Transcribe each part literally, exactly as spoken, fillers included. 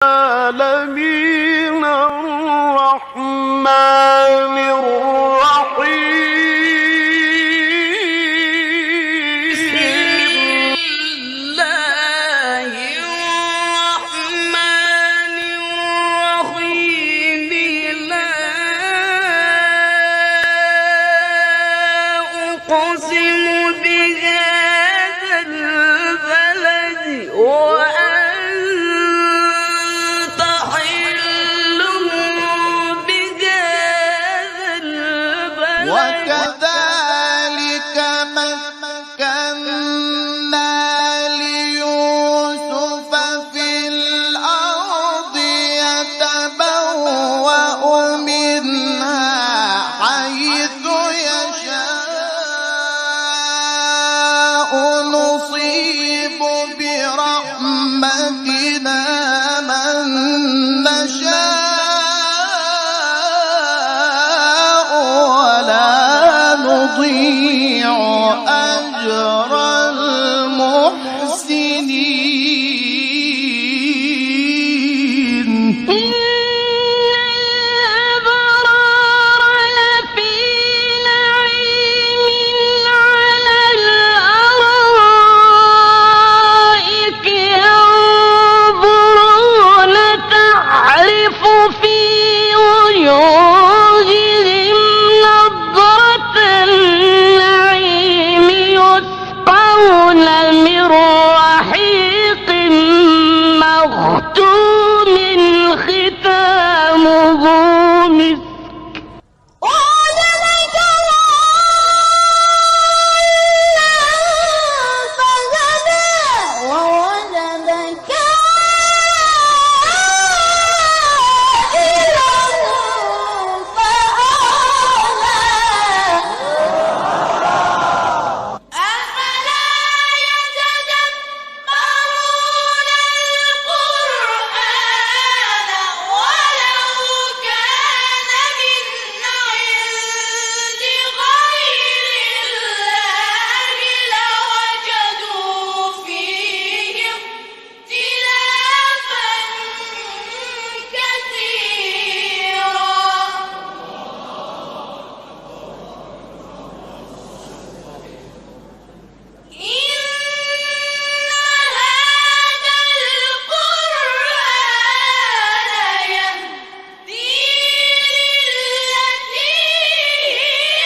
العالمين الرحمن الرحيم. بسم الله الرحمن الرحيم. لا أقسم بهذا البلد وأنت حل بهذا البلد. وكذلك مكنا ليوسف في الأرض يتبوأ منها حيث يشاء نصيب برحمتنا من نشاء ولا نضيع أجر المحسنين. إن الأبرار لفي نعيم على الأرائك ينظرون تعرف في وجوههم نضرة النعيم يسقون من رحيق مختوم ختامه مسك. ووجدك ضالا فهدى. ووجدك عائلا فأغنى. أفلا يتدبرون القرآن ولو كان من عند غير الله لوجدوا فيه اختلافا كثيرا. إن هذا القرآن يهدي للتي هي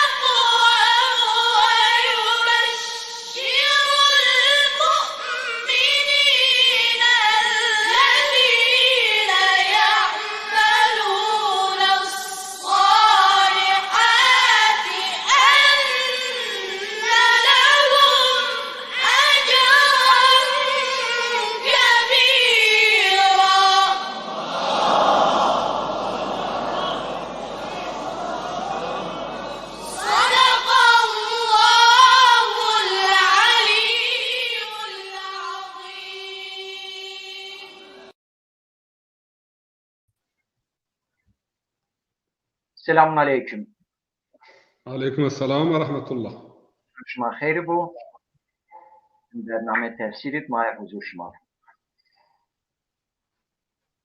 أقوم ويبشر المؤمنين الذين يعملون الصالحات أن لهم أجرا كبيرا. صدق الله العلي العظيم. Selamun aleykum. Aleykum selam ve rahmetullah. Şima xeyr bo. Bername tefsîrî ma huzur şima.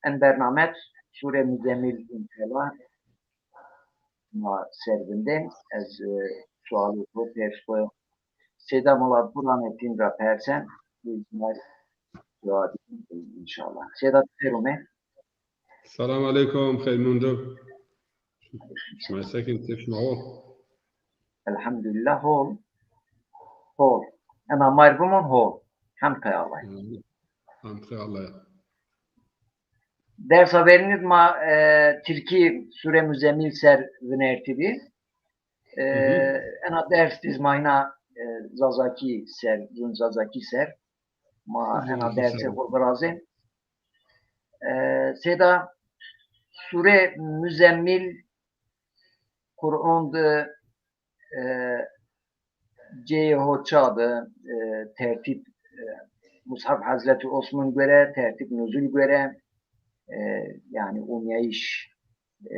En bernamet Sûre Muzemmil înşallah ma ser vindên. Ez, e, sualê xo, pers xo Seyda Murat Buranettin ra persen. Biz ma cevabî înşallah. Seyda, ser ome. Selam aleykum, xeyr mundo. Şima sekin, keyf şima hol? Elhamdülillah, hol. Hol. Ena ma rê bimon hol. Hemd kay Allay. Hemd kay Allay. Dersa verînî de ma, e, tirkî Sûre Muzemmil ser vinertî bî. E, Hı hı. Ena ders de zî ma hîna, e, Zazakî ser, zûn Zazakî ser. Ma Zûn ena Zazakî dersê ser. Xo virazên. E, Seyda, Sûre Muzemmil Quran de, e, cayê ho ça de, e, tertîb, e, Mushaf Hazreti Osman gore, tertîb nuzul gore, e, yanî omîyayîş, e,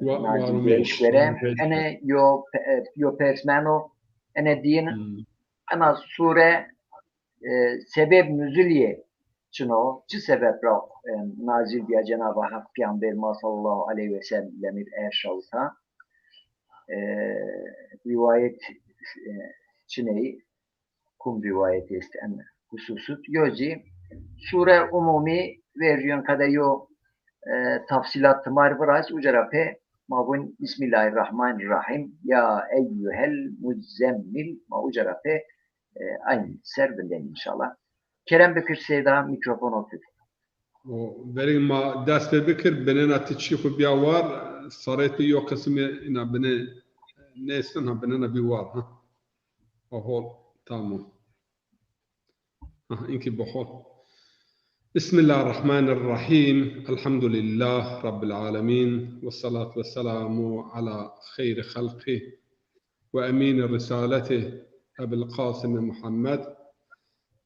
Wa-, nazil waromîyayîş gore. Waromîyayîş. Ene yo pe-, e, yo pers meno, ene dîyin, Hmm. ena sûre, e, sebeb nuzulî yê çin o, çi sebeb ra, e, nazil bîya Cenab-ı Hak Peyxamber ma sallallahu aleyhi ve sellemî erşawita. E, rîwayet, e, çiney, kum rîwayet est en hususut. Yo zî sure umumî verjîyon qede yo, e, tafsîlat timar viraz, uca ra pê ma vûn Bismillahirrahmanirrahim, ya eyyuhel muzzemmil, ma uca ra pê, e, aynî ser vindên înşallah. Kerem bikir Seyda, mîkrofono tu. O verî ma dest pê bikir, binêna ti çî xwu bîya war, sarê ti yo qisimê îna binê nêstin ha, binêna bî war ha. O hol, tamam. Ha, inkî bi hol. بسم الله الرحمن الرحيم. الحمد لله رب العالمين، والصلاة والسلام على خير خلقه وأمين رسالته أبي القاسم محمد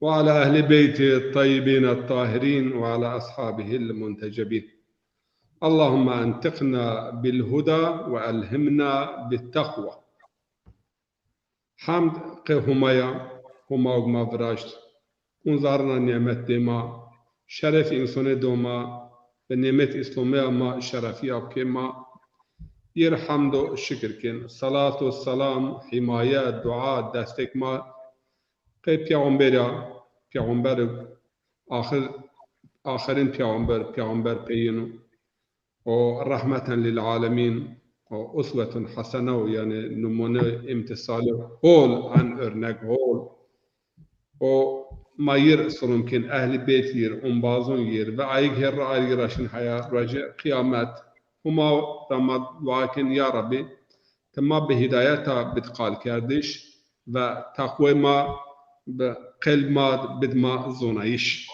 وعلى أهل بيته الطيبين الطاهرين وعلى أصحابه المنتجبين. اللهم أنطقنا بالهدى وألهمنا بالتقوى. Hemd qê Homa ya, Homa ug ma viraşt. Ûn zarina nîmet dê ma, şeref însonê do ma, bi nîmet Îslamê ya ma şerefî abkê ma. Yê rê hemd û şikir kên. Salat û selam, hîmaye, dua, destek ma qê peyxamber ya, peyxamber axir, axirîn peyxamber, peyxamber peyîn o. O rehmeten lil alemîn, o uswetun hasene o, yanî numune îmtîsalî hol, en örnek hol. O ma yir silom kên, ehlî beyt yir, umbazon yir ve ayîg hê ra ayîg ra şin heya rojê qîyamet. Huma ra ma dua kên, ya Rebbî, ti ma bi hîdayeta bid qalkerdiş ve teqwê ma bi qelb ma bid ma zonayîş.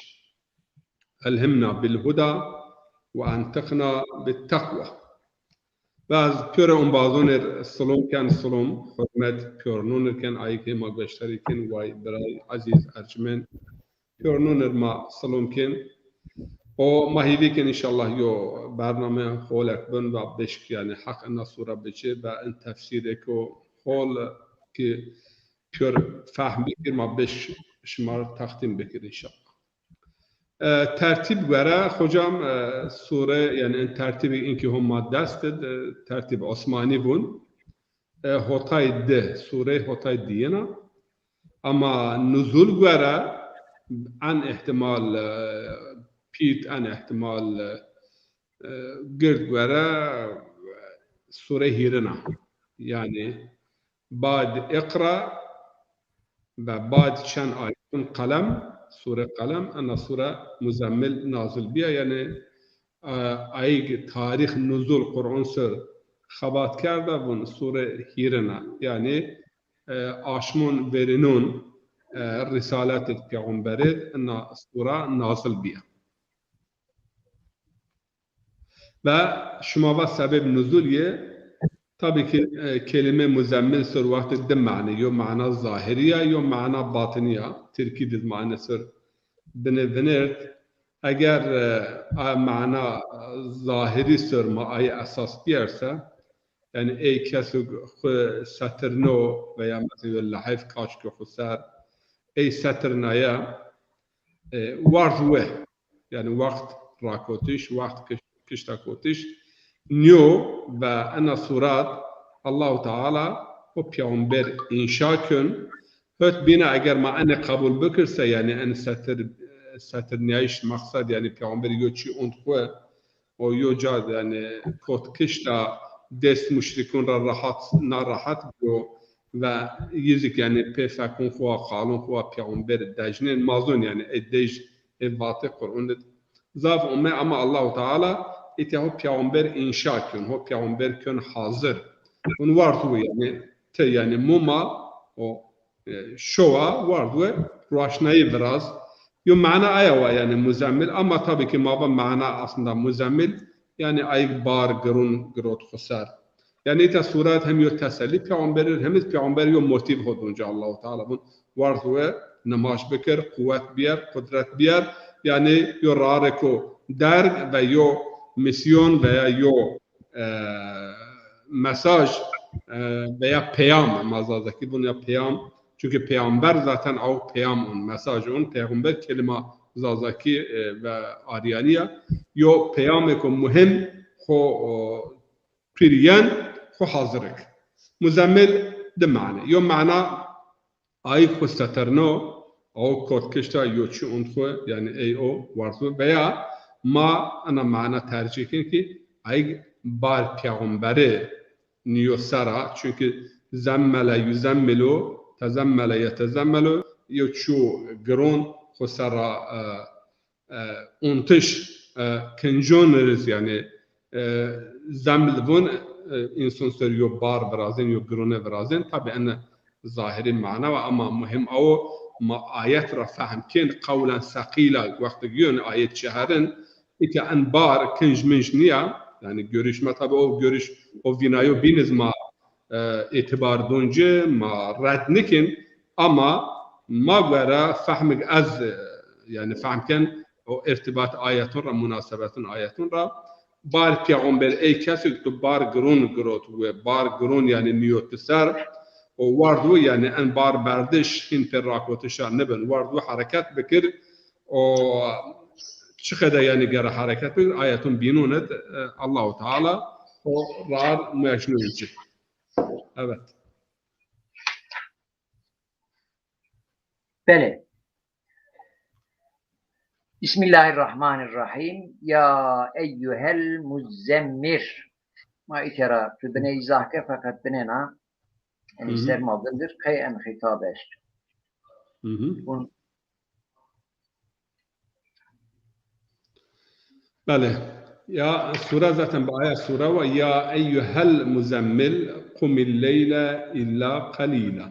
Elhimna bil huda ve entiqna bit teqwa. Ve ez pîyorê umbazonêr silom ken, silom, hurmet pîyornonir ken, ayîg hê ma gueştarî ken, way biray ezîz, ercmend, pîyornonir ma silom ken. O ma hîvî ken înşallah yo bername holek bin ve bêşk, yanî heq ina sure biçê ve in tefsîrêko hol ki pîyor fehm bikir, ma bêşk şima teqdîm bikir înşallah. E, tertîb gore, hocam, e, sure, yanî in tertîbî inkî homa dest id, e, tertîb Osmanî vûn. E, hotay di, sure hotay diyena. Ama nuzul gore en îhtimal, e, pît, en îhtimal, e, gird gore sure hîrina. Yanî bad Iqra ve bad çend ayetun Qelem, sure Qelem, ena sure Muzemmil nazil bîya. Yanî, e, ayîg tarîx nuzul Qur'an ser xebat kerda, vûn sure hîrina. Yanî, e, aşmon verînon, e, rîsaletê peyxamberî ina sure nazil bîya. Ve şima va sebeb nuzul yê, tabî ki, e, kelîme muzemmil ser wextê di mane, yo mana zahirî ya, yo mana batinî ya. Tirkî di mane ser bine vinert. Eger, e, a mana zahirî ser ma ayî esas bîyerse, yanî ey kesû xwu setirno veya mesela yo lehif kaşko xwu ser, ey setirnaye, e, ward we. Yanî wext rakotiş, wext kiş-, kişta kotiş nîyo ve ena surat Allahu Teala o peyxamber înşa kön. Hot bîna eger ma enê qebul bikirse, yanî en setir, setirnîyayîş meqsed, yanî peyxamber yo çî ont xwu, o yo ca, yanî kot kişta, dest muşrikun ra rahat, narahat biyo ve yî zî, yanî pê fekun xwu wa, qalun xwu wa peyxamber dejnên, ma zon, yanî ê dej, ê vatê Qur'an de zaf ome, ama Allahu Teala îtya ho peyxamber înşa kön, ho peyxamber kön hazir. Vûn ward we, yanî ti, yanî muma o, e, şowa ward we, roşnayî viraz. Yo mana aya wa, yanî muzemmil, ama tabî ki ma va mana aslında muzemmil, yanî ayîg bar girun girot xwu ser. Yanî îta suret hem yo tesellî peyxamberî, hem zî peyxamber yo motîf ho dûn ca. Allahu Teala vûn ward we nimaj bikir, quwet bîyer, qudret bîyer. Yanî yo rarêko derg ve yo misyon veya yo, e, mesaj, e, veya peyam, ma zazakî vûn ya peyam. Çunke peyamber zaten aw peyam on, mesaj on, peyxamber kelîma Zazakî, e, ve Aryanî ya. Yo peyamêko muhîm xo, o, pîr yen, xo hazir ik. Muzemmil di mane. Yo mana ayik xo seterno, aw kot kişta yo çi und xo, yanî ey o warzo veya ma ena mana tercîh kin ki ayik bar peyxamberî niyo sera, çünkü zemmele yuzemmilu, tezemmele yetezemmelu, yo çi giron xo sera, e, e, untiş, e, kincon riz, yanî, e, zeml vun, e, însan ser yo bar virazên, yo girone virazên. Tabî ene zahirî mana wa, ama muhîm awo ma ayet ra fehm kên, qewlen seqîla, wextê giyon ayet çi herin, îke en bar kinc minc nîya, yanî görüş ma tabî o görüş o vînayo bîniz ma, e, îtîbar dun ci, ma red nikên, ama ma gore fehmik ez, e, yanî fehm ken o irtîbat ayetun ra, munasebetun ayetun ra. Bar peyxamber ey kesik tu bar girun girot we, bar girun yanî niyot ser, o ward we yanî en bar berdiş hin pê rakotişa nibin, ward we hereket bikir, o çi qede yanî gere hereket bikir, ayetun bînun id, e, Allahu Teala o rar mueşnû ci. Evet. Belê. Bismillahirrahmanirrahim. Ya eyyuhel muzzemmir. Ma îtera tu binê îzah ke, feqet binêna, yanî ser ma vindir, qey en xîtab est. Hı hı. Bun Belê. Ya sure zaten bi aya sure wa, ya eyyuhel muzemmil qumil leyle illa qalîla.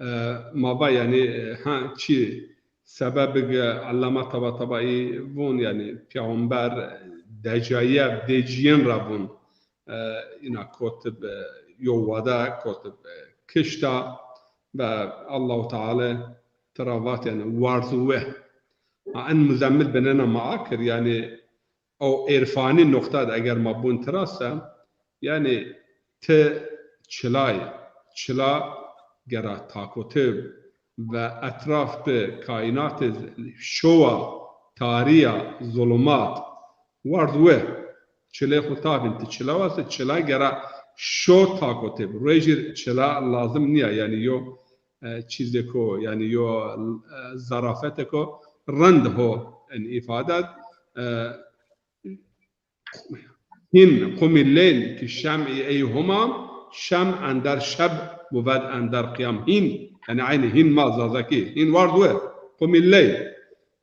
E, ma va yanî, e, ha çi sebebig, e, Allame Tabatabaî vun yanî peyxamber decaye decîyen ra vun. E, îna kotib, e, yo wada kotib, e, kişta ve Allahu Teala tira vat yanî warz we. Ha en muzemmil binena ma akir yanî o irfanî noqta de eger ma bun tira se, yanî ti çilay, çila gera takotib ve etraf bi kaînatê şowa, tarîya, zulumat, ward we. Çilê xo tavin ti çila wase, çila gera şo takotib. Rejir çila lazim nîya, yanî yo, e, çîzêko, yanî yo, e, zarafetêko rind ho en îfade. E, Hîn, qumil leyl ki şem'i ey huma, şem ender şeb, buved ender qiyam. Hîn, yanî eynî hîn ma Zazakî. Hîn ward we, qumil leyl.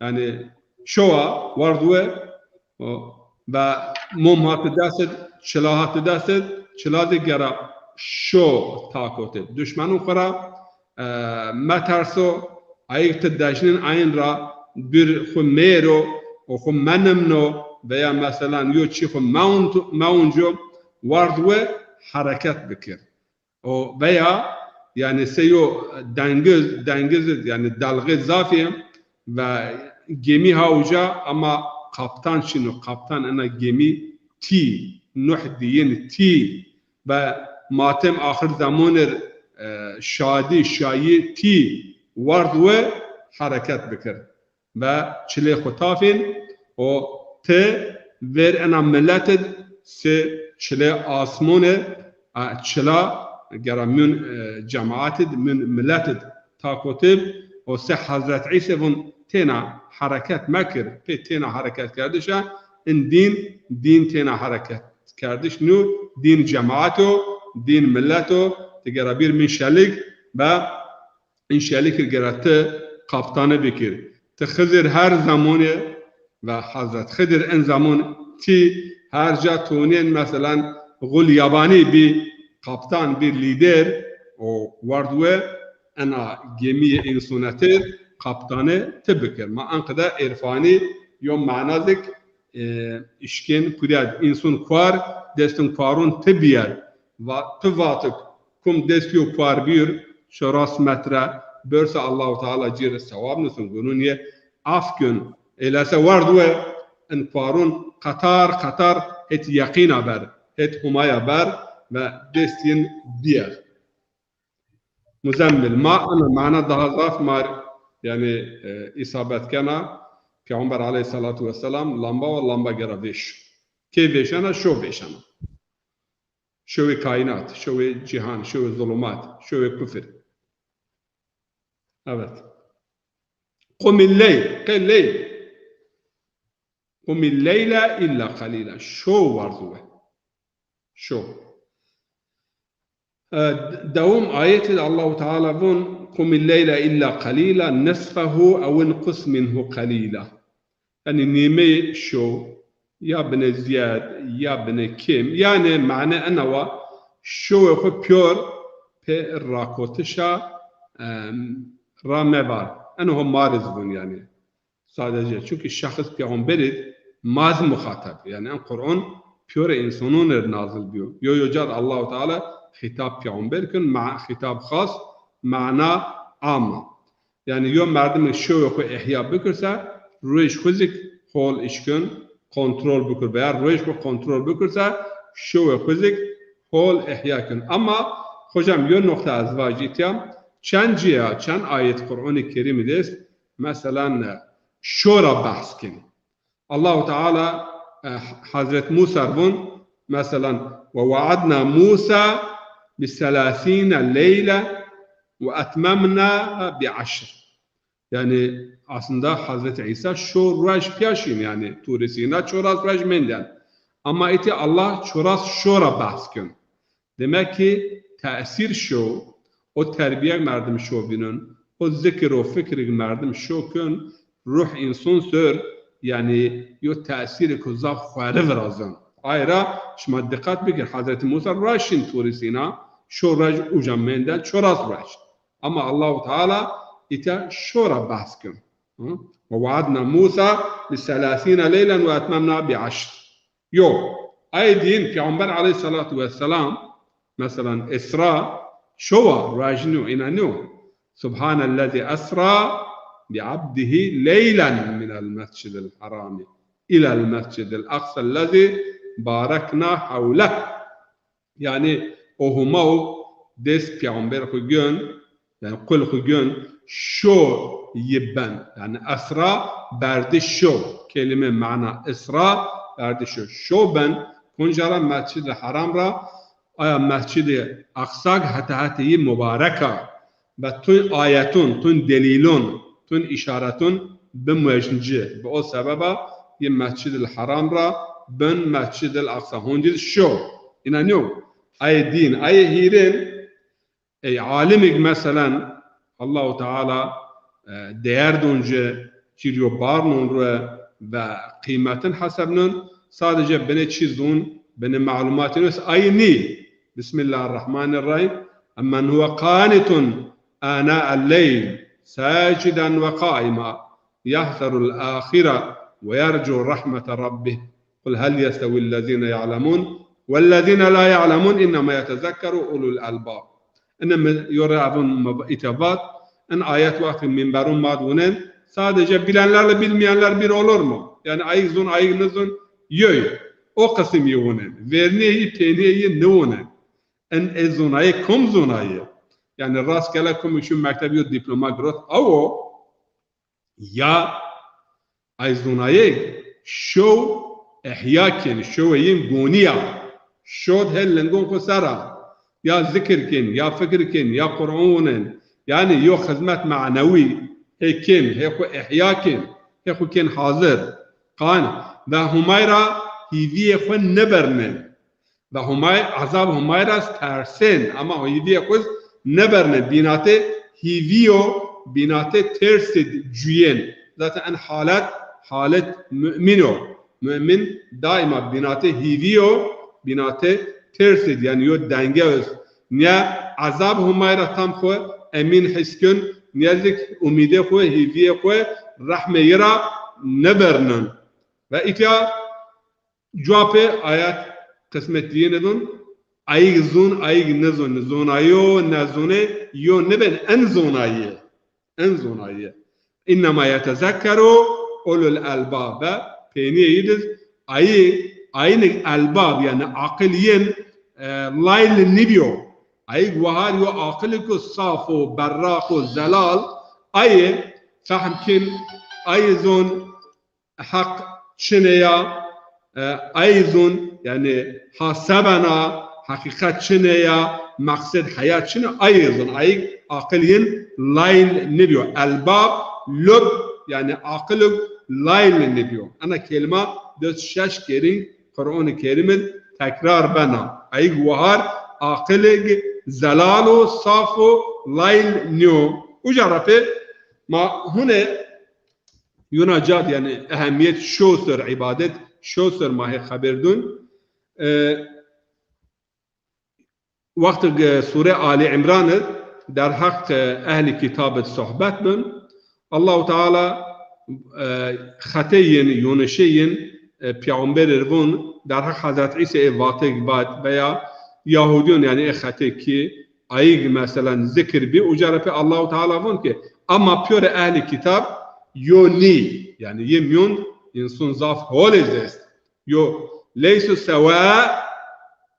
Yanî şowa ward we, o, ve mom hati dest id, çila hati dest id, çila zî gera şo takotib. Duşmenû xwu ra, e, meterso, ayik ti dejnên eyn ra dûr xwu mêro û xwu menimno veya meselan yo çî xwu meunc-, meunco, ward we hereket bikir. O veya yanî se yo dengiz, dengiz yanî delxê zafî ve gemî ha uca ama kaptan şino, kaptan ena gemî tî, Nuh dîyin tî, ve matem axir zemonir, e, şadî, şayî tî ward we hereket bikir. Ve çilê xwu tafîn o ti ver ena milet id si çilê asmon id, a, çila gera mün, e, cemaat id, mün milet id takotib o se Hezret Îse vun têna hereket mekir, pê têna hereket kerdişa in dîn, dîn têna hereket kerdiş nû, dîn cemaat o, dîn milet o, ti gera bîr min şelik ve in şelikir gera ti kaptanî bikir. Ti Xizir her zemonî ve Hezret Xidir en zemon tî her ca tonên meselan xul yabanî bî kaptan, bî lîder o ward we ena gemîyê însonetir kaptanî ti bikir. Ma enqede irfanî yo manazik, e, işkên kuriyad. Înson kuar, destin kuarun ti biyad. Va, ti vatik, kum destî yo kuar bîr, şo rast metre, börse Allahu Teala cîr sewab nusun, gunun ye af kön. Eylese ward we in kuarun qatar qatar het yeqîna ber, het humaya ber ve destîn biyad. Muzemmil. Ma ana mana daha zaf mar, yanî, e, îsabet kena. Peyxamber aleyhîsselatu wesselam lamba wa, lamba gera vêş. Kê vêşena? Şo vêşena. Şewê kaînat, şewê cîhan, şewê zulumat, şewê kufir. Evet. Qumil leyl, qe leyl. Qumil leyle illa qalîla. Şo warzo we. Şo. E, dewam ayetî de Allahu Teala vun: "Qumil leyle illa qalîla, nisfehu ew inqus minhu qalîla." Yanî nîmeyê şo, ya bine zîyad, ya bine kêm. Yanî mane ena wa, şowê xwu pîyor pê rakotişa, em, ra mevar. Eno ho ma rê zî vun yanî. Sadece. Çunkî şexs peyxamberî ma zî muxatab. Yanî en Qur'an pîyorê însanon rê nazil bîyo. Yo yo ca de Allahu Teala xîtab peyxamber kin, ma-, xîtab xas, mana am a. Yanî yo merdimî şewê xwu îhya bikir se, ruej xwu zî hol îşkin, kontrol bikir veya ruej xwu kontrol bikir se, şewê xwu zî hol îhya kin. Ama hocam yo noqte ez vajî îtya, çend cîya, çend ayet Qur'anê Kerîmî de est, meselan, şo ra behs kenî. Allahu Teala, e, Hazret Musa r vun, meselan, "Ve vaadna Musa bi selasîne leyle ve etmemna bi eşr." Yanî aslında Hazret Îsa şo ruej pîya şin, yanî Turê Sîna çoras ruej menden. Ama îtya Allah çoras şo ra behs kin. Demek ki tesîr şo, o terbîye merdim şo vînin, o zikir û fikir merdim şo kin, ruh însan ser, yanî yo tesîrêko zaf xwerî virazin. Ay ra şima diqet bikir, Hazretî Musa ruej şin Turê Sîna, şo ruej uca menden çoras ruej. Ama Allahu Teala îtya şo ra behs kin. Hı? "Ve vaadna Musa bi selasîne leylen ve etmemna bi eşr." Yo, ay dîn Peyxamber aleyhîsselatu wesselam, meselan, Îsra, şo wa, ruej nîyo, îna nîyo. "Subhanellezî esra bi abdihi leylen minel mescidil harami ilel mescidil aqsellezî barekna hewleh." Yanî o Huma o dest Peyxamber xwu gön, yanî qul xwu gön, şo yi ben. Yanî esra berdi şo. Kelîme mana isra berdi şo. Şo ben, kunca ra, Mescid-i Haram ra, aya Mescid-i Aqsa heta hetê yi mubarek a. Ve tun ayetun, tun delîlun, tun îşaretun bimuejn ci. Bi o sebeba yi Mescid-i Haram ra bin Mescid-i Aqsa. Hon dî şo. Îna nîyo. Ay dîn, ay hîrin, ey alimig meselen, Allahu Teala, e, değer don ci, cîr yo bar non ru ve qîmetin hesebnon, sadece bine çî zon, bine malumatî nos, ay nî. Bismillahirrahmanirrahim. Emmen huve qanitun ana'el leyl, saciden ve qaima, yahzerul ahire ve yercu rahmete rabbih. Qul hel yestewillezîne ya'lemûn wellezîne la ya'lemûn, innema yetezekkeru ulul elbab. Ine mi yo ra avun mi îtya vat, in ayet wextî minberun ma d wunen, sadece bilenlerle bilmeyenler bir olur mu? Yanî ayig zun, ayig nizun, yoy. O qisim yi wunen. Vernîyê yi, pênîyê yi niwunen. In ê zonayê kom zonayê? Yanî rastgele kom şu mekteb yo diploma girot, awo, ya ay zonayê şow ihya kên, şowê yin gonî ya. Şod hê lingon xwu ser a. Ya zikir kên, ya fikir kên, ya Qur'an wunen. Yanî yo xizmet manewî hê kên, hê xwu ihya kên, hê xwu kên hazir. Qan ve Humay ra hîvîyê xwu nibirnên. Ve Humay, ezab Humay ra tersên, ama hîvîyê xwu nibirnên, bînatê hîvî yo, bînatê tersî cuyên. Zaten en halet, halet mu'min o. Mu'min daîma bînatê hîvî yo, bînatê tersî, yanî yo denge est. Nîye ezab Humay ra tam xwu emîn his kên, nîye zî umîdê xwu, hîvîyê xwu rehmê yi ra nibirnên. Ve îtya Cuapê ayet qismet diyêne don, ayig zon, ayig nizon, zonayo, nezone, yo nibên en zonaye, en zonaye. İnnemâ yetezekkeru ulul elbâb, pêniyê yi diz, ayig, aynig elbab, yanî aqil yên, e, layli nibiyo. Ayig wahar yo aqili ku saf o, berraq o, zelal, ayê fehm kin, ayê zon, Heq çine ya, e, ay zon, yanî ha se bena, heqîqet çine ya, meqsed heyat çine, ay zon, ayîg aqil yin layl nibîyo. Elbab, lub, yanî aqilig layl nibîyo. Ena kelîma des şeş kerîn Qur'an-ı Kerîm id tekrar bena. Ayîg wahar aqilig zelal o, saf o, layl nîyo. Uca ra pê ma hune yona cad, yanî ehemmîyet şo ser îbadet, şo ser ma hê xeber dun. E, wextig, e, Sûre Ali Îmran id derheq, e, ehlî kitab id sohbet bin. Allahu Teala, e, xetê yin, yonişê yin, e, peyxamber ir vun, derheq Hezret Îsa ê vatê vat veya Yahudîyon, yanî ê xetê ki ayîg, meselan, zikir bî, uca ra pê Allahu Teala vun ki, ama pîyorê ehlî kitab yo nî, yanî yê mîyon însan zaf hol iz est. Yo, leysu sewa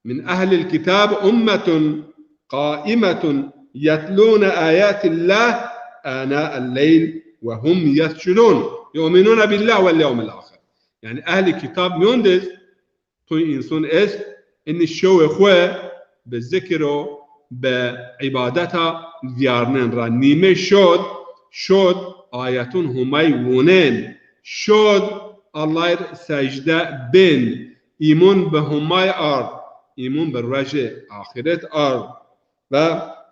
min ehlil kitab ummetun qaimetun yetlûne ayatillah ana'el leyl ve hum yescudûn. Yu'minûne billah vel yewmil ahir. Yanî ehlî kitab mîyon de iz, tuy însan est, inî şewê xwu bi zikir o, bi îbadeta vîyarnen ra. Nîmê şod, şod ayetun Humay wunên. Şod Allay r secde bên. Îmon bi Humay ard, îmon bi ruejê axîret ard. Ve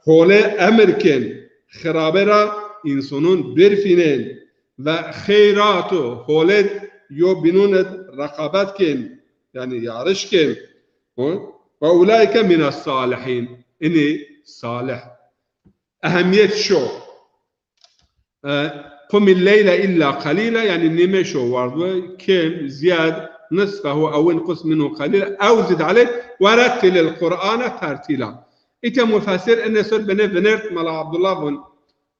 holê emir kên, xirabe ra însonon bêr fînên ve xeyrat û holêd yo bînon id reqabet kên, yanî yarış kên. Hı? Ve ulaike mines salihîn. Inî salih. Ehemmîyet şo. E, qumil leyle illa qalîla, yanî nîmê şo ward we, kêm, zîyad, nisfehu ew inqus minhu qalîla, ew zid aleyh, ve rettilil Qur'ane tertîla. Îte mufessir ine ser binê vinert, Mela Abdullah vun,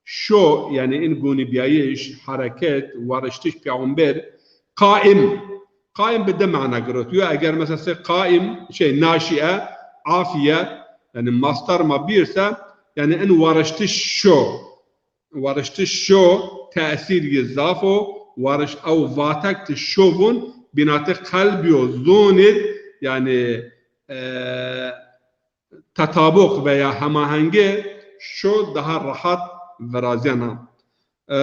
şo, yanî in gonîbîyayîş, hereket, wariştiş peyxamber, qaîm. Qaîm bi di mana girot. Yo eger mesela se qaîm, şey, naşîe, afiye, yanî mastar ma bîr se, yanî in wariştiş şo. Wariştiş şo, tesîr yi zaf o, wariş-, ew vatek ti şo vun, bînatê qelbî yo, zonî, yanî, e, tetabuq veya hemahengi şo daha rahat virazîyena. E,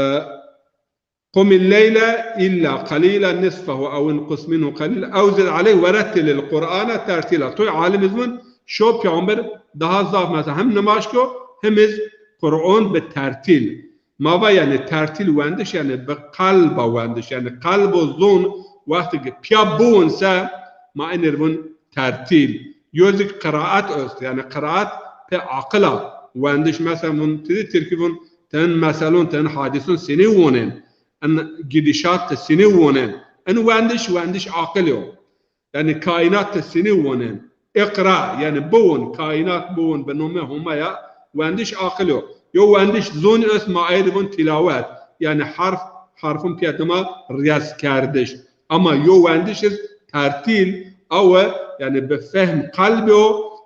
Qumil leyle illa qalîla nisfehu ew inqus minhu qalîla ew zid aleyh ve rettilil Qur'ane tertîla. Toy alim iz vun, şo peyxamber daha zaf mesela hem nimaj ko, hem iz Qur'on bi tertîl. Ma va yanî tertîl wendiş, yanî bi qelba wendiş, yanî qelb û zon wextê ki pîya biwun se, ma inir vun tertîl. Yo zik qiraat est, yanî qiraat pê aqila wendiş. Mesela vun, ti di tirkî vun, ten meselon, ten hadîson senî wonen. En gidişat ti senî wonen. En wendiş, wendiş aqil yo. Yanî kaînat ti senî wonen. Îqra, yanî biwon, kaînat biwon bi nomê Homaya, wendiş aqil yo. Yo wendiş zon est, ma ey di vun tîlawet. Yanî harf, harfin pîya dima riyaz kerdiş. Ama yo wendiş iz tertîl, awe, yanî bi fehm qelbî yo,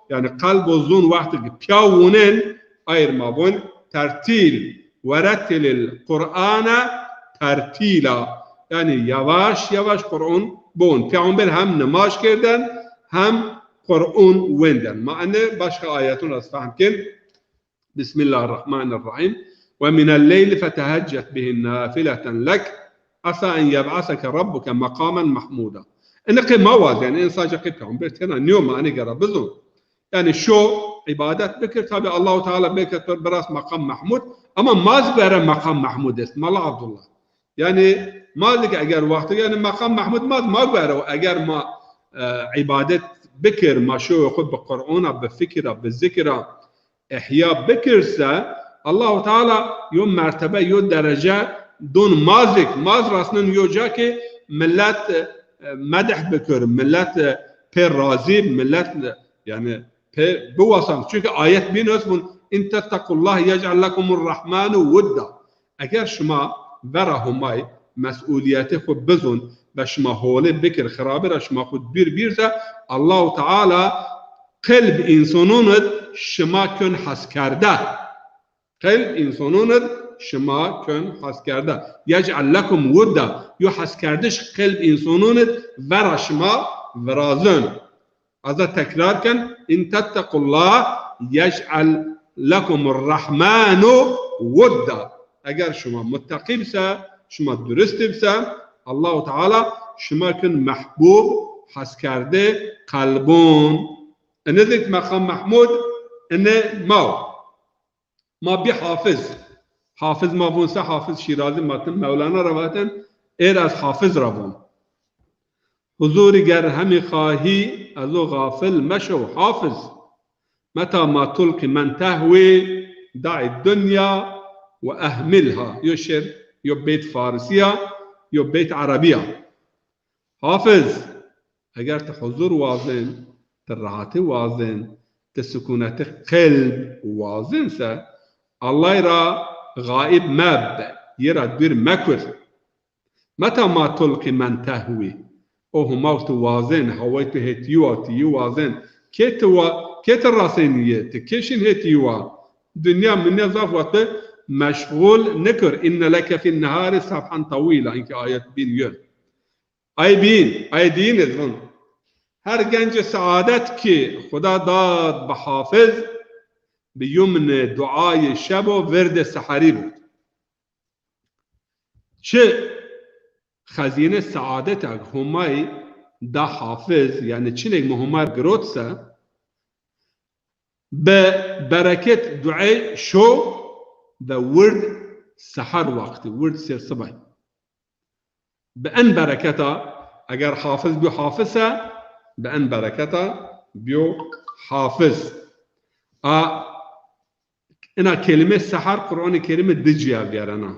yanî qelb û zon wextê ki pîya wonen, ayr ma vun tertîl. Verettilil Qur'ane tertîla. Yanî yavaş yavaş Qur'on biwon. Peyxamber hem nimaj kerden, hem Qur'on wenden. Ma ene başka ayeton ra fehm kên. Bismillahirrahmanirrahîm. Ve minel leyli feteheccet bihi nafileten lek esa en yeb'aseke rabbuke meqamen mahmûda. Ene qey ma waz, yanî en sace qey peyxamber tena nîyo, ma ene gera bizon. Yanî şo îbadet bikir, tabî Allahu Teala belkî to biras meqam Mahmud, ama ma zi guere meqam Mahmud est, Mela Abdullah. Yanî ma zi ki eger wextê, yanî meqam Mahmud ma zi ma guere, eger ma, e, îbadet bikir, ma şo xwu bi Qur'ona, bi fikira, bi zikira, îhya bikir se, Allahu Teala yo mertebe, yo derece don ma zik, ma zi rasnin yo ca ki millet, e, medih bikir, millet, e, pê razî, millet, e, yanî pê biwasan. Çunke ayet bîn est vun, "In tettequllahe yec'al lekumur rahmanu wudda." Eger şima vera Homay mes'ulîyetê xwu bizon ve şima holê bikir, xirabê ra şima xwu dûr bîr se, Allahu Teala qelb însonon id şima kön heskerde. Qelb însonon id şima kön heskerde. Yec'el lekum wudda. Yo heskerdiş qelb însonon id vera şima virazin. Eza tekrar ken, in tettequllah yec'el lekumur rahmanu wudda. Eger şima muttaqî bise, şima durist bise, Allahu Teala şima kin mehbub, heskerde, qelbon. Ene dik meqam Mehmud, ene maw. Ma bî hafiz. Hafiz ma vûn se, Hafiz Şîrazî ma tim Mewlana ra vaten, êr ez hafiz ra vûn. Huzurî ger hemî xahî, ez o xafil meşew hafiz. Meta ma tulqî men tehwî, daî dunya we ehmilha. Yo şêr, yo beyt farisî ya, yo beyt erebî ya. Hafiz, eger ti huzur wazên, ti rehatî wazên, ti sukunetî qelb wazên se, Allay ra xaîb meb, yê ra dûr mekur. Meta ma tulqî men tehwî. O Huma ti wazên, haway tu hêt yi wa, ti yi wazên. Kê ti wa-, kê ti rasên yi, ti kê şin hêt yi wa. Dinya minya zaf wa ti meşxul nikir. Inne leke fîn neharî sebhan tewîla. Inkî ayet bîn yön. Ay bîn, ay dîn iz vun. Her gencê seadet ki Xuda dad bi hafiz, bi yumni duayê şebo virdê seherî bud. Çi xezîne seadet ag Humay da hafiz, yanî çinêk mi Humay girot se, bi bereket duey şo ve wird seher wextî, wird sêr sibay. Bi en bereketa, eger hafiz bîyo hafiz se, bi en bereketa bîyo hafiz. A, ina kelîme seher Qur'anê Kerîme di cîya vîyerena.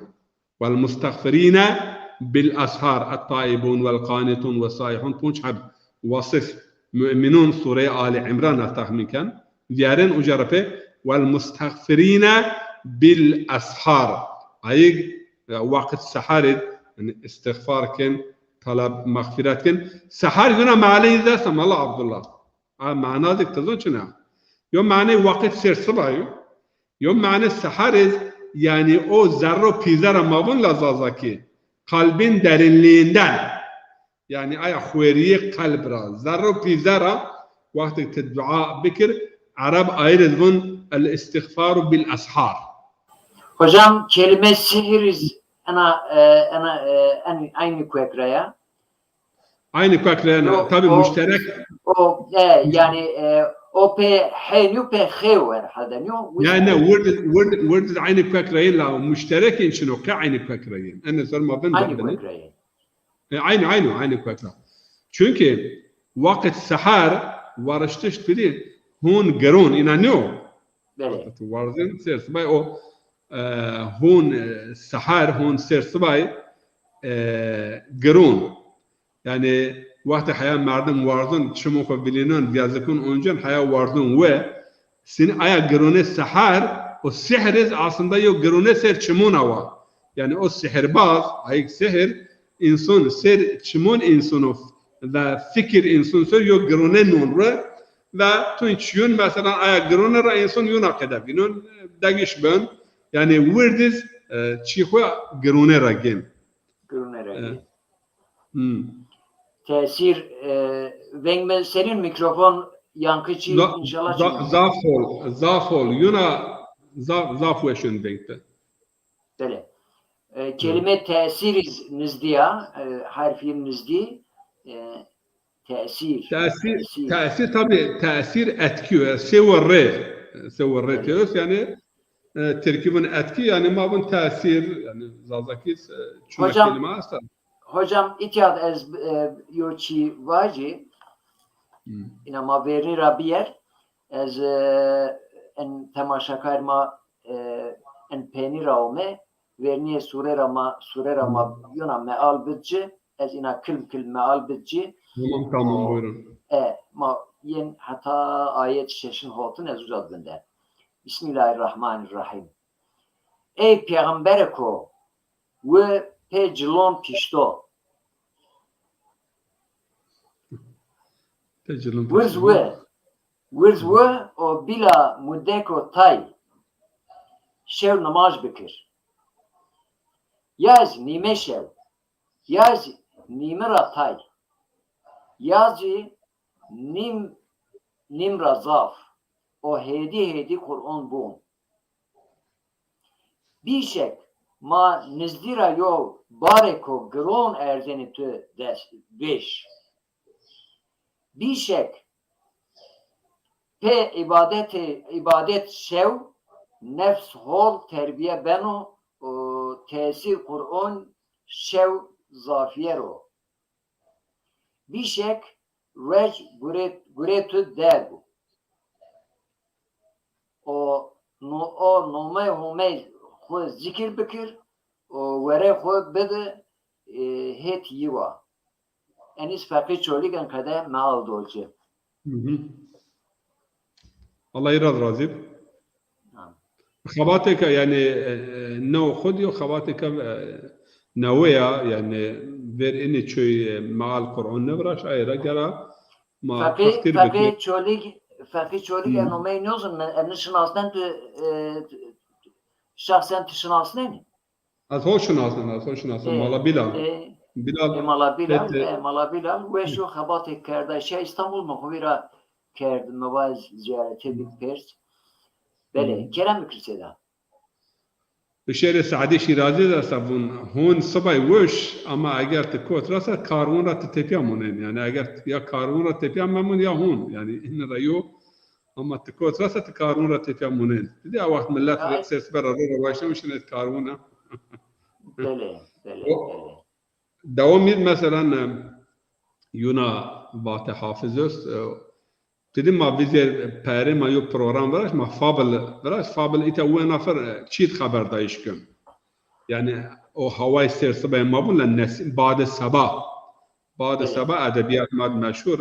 Wel mustexfirîne bil eshar, et taibun wel qanitun ve saihun, ponc heb, wasif, Mu'minun, Sûreyê Ali Imran ez texmîn ken. Vîyerên uca ra pê, wel mustexfirîne bil eshar. Ayig, e, waqit seherî, yanî îstixfar kin, talab mexfîret kin. Seher yuna maneyî zî esta Mela Abdullah. A, mana dik ti zon çina? Yo mane waqit sêr siba yo. Yo mane seher iz, yanî o zerro pîze ra ma vun la Zazakî. Kalbin derinliğinden. Yanî aya xwerîyê qelb ra, zerro pîze ra, wextêk ti dua bikir, Ereb ayir iz vun el-îstîxfaru bil-eshar. Hocam, kelîme sihir iz ena, e, ena, e, en, aynî kuek ra ya? Aynî kuek ra ya, tabî o, muşterek. O, e, yanî, e, o pê he nîyo, pê xê yo herhalde nîyo? Ne, ne, wird, wird, wird aynî kuek ra yin la muşterek in çin o, qe aynî kuek ra yin. Ene ser ma bin. Aynî kuek ra yin. E, aynî, aynî, aynî kuek ra. Çunkî waqit seher wariştiş pîlî hûn giron, îna nîyo? Belê. Waqit warzin sêr sibay o, e, hûn, e, seher, hûn sêr sibay, e, giron. Yanî wextê heya merdim warzon, çimû xwu vilînon, vîyazikûn oncon, heya warzon we, Sîn aya girone seher, o sihir iz aslında yo girone ser çimon a wa. Yanî o sihirbaz, ayik sihir, înson ser çimon însono ve fikir înson ser yo girone non re ve tu çiyun mesela aya girone ra înson yuna qede bînon, degiş ben. Yanî wird iz, e, çî xwu girone ra gên. Girone ra gên. Hmm. Tesîr, e, veng mi serîn mikrofon yankı çî, înşallah za-, çî. Zaf hol, zaf hol. Yuna zaf, zaf weşin veng ti. Belê. E, kelîme tesîr iz nizdî ya, e, herfî nizdî, e, tesîr. Tesîr, tesîr, tabî tesîr etki yo. Sê we rê, sê we rê tês, yanî, e, tirkî vun etki, yanî ma vun tesîr, yanî Zazakî, e, çuna kelîme esta. Hocam, îtya de ez, e, yo çî vajî, îna ma vernî ra bîyer, ez, e, en temaşakar ma, e, en peynî ra ome, vernîyê sûre ra ma, sûre ra ma yona meal bid ci, ez îna kilm kilm meal bid ci. Tamam, tamam, buyurun. E, ma yên heta ayet şeşin hotin ez uca vinder. Bismillahirrahmanirrahim. Ey pêxembereko, wi pê cilon pişto. Pê cilon pişto. Wirz wi, wirz wi o bila mudeko tay şew nimaj bikir. Ya zî nîme şew, ya zî nîmi ra tay, ya zî nîm, nîm ra zaf o hêdî hêdî Qur'on bûn. Bîşek ma nizdî ra yo barêko giron erzenî tu dest, vêş. Bîşek pê îbadetê, îbadet şew nefs hol terbîye beno û tesîr Qur'on şew zafîyer o. Bîşek ruej gurê, gurê tu derg o. O no, o nomey Homey xwu zikir bikir û werê xwu bidi, e, hêt yiwa. Enîz Feqî Çolîg en qede meal dolci. Hı hı. Allah î ra razî. Amin. Xebatêka, yanî, e, e, new xwu dî yo, xebatêka, e, newe ya, yanî, ver inî çoy, e, meal Qur'on niviraş, ay ra gera ma Feqî, tefkîr Feqî bikir. Çolîg, Feqî Çolîg Hı. en omey nozun, en şinasnen tu, e, şahsen tu şinasnenî? Ez ho şinasnen, ez ho şinasnen. E, Mala Bilal. E, Bilal, e, Mala Bilal, pet, e, Mala Bilal, weş o xebatê kerda. Şe Îstanbul mi xwu vîra kerd, mi va ziyaretê bik pers. Belê, kerem bikir sêda. Şêrê Se'dî Şîrazî de esta vûn, hûn sibay weş, ama eger ti kot ra se karwûn ra ti tepîya munen. Yanî eger ti ya karwûn ra tepîya memûn ya hûn. Yanî hîn ra yo, ama ti kot ra se ti karwûn ra tepîya munen. Ti dî a wext milet sêr sibe ra ro ra waştên û şinên karwûn a. Belê, belê, belê. Dewam îd, mesela, e, yuna vatê Hafiz est, e, ti dî ma vizêr perê ma yo program viraşt, ma fabl viraşt, fabl îta wê nafer, e, çît xeberdayîş kin. Yanî o hawayê sêr sibay ma bûn la Nesîm, Badê Seba. Badê Seba edebîyat ma d meşhur.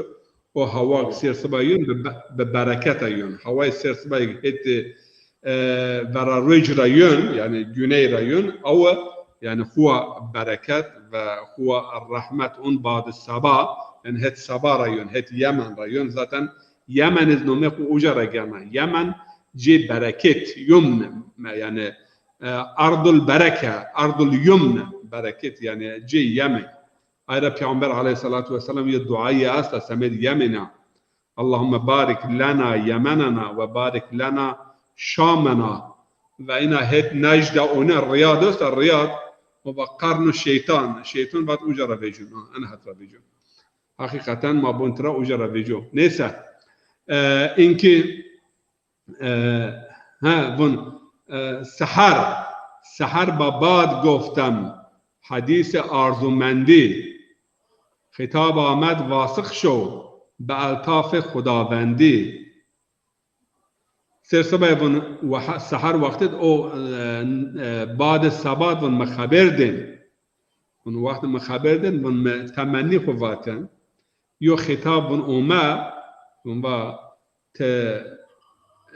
O hawa sêr sibay yûn bi be-, bi bereketa yûn. Hawayê sêr sibay hêt, e, vera ruej ra yûn, yanî güney ra yûn, awe, yanî, xuwa bereket ve xuwa rehmet un Badê Seba, yanî, hêt Seba ra yûn, hêt Yemen ra yûn. Zaten Yemen iz nomê xwu uca ra gena. Yemen cê bereket, yumn, yanî, e, ardul bereke, ardul yumn, bereket, yanî, cê Yemen. Ay ra Peyxamber aleyhîsselatu wesselam yo duayî esta semêd Yemen a. Allahümme barik lena Yemenena ve barik lena Şamena. Ve ina hêt Necde, o ne Riyad esta, Riyad, o va qarnu şeytan, şeytan vat uca ra vecûn, ha, en het ra vecûn. Hakikaten ma bûn tira uca ra vecû. Neyse, e, inkî, e, ha, vûn, e, seher, seher ba bad goftem, hedîsê arzumendî. Xîtab amed vasix şo, bi eltafê Xudavendî. Sêr sibay vûn, weha-, seher wextê d o, e, e, Badê Seba d vûn mi xeber dên. Vûn wext mi xeber dên, vûn mi temennî xwu vaten. Yo xîtab vûn ome, vûn va ti,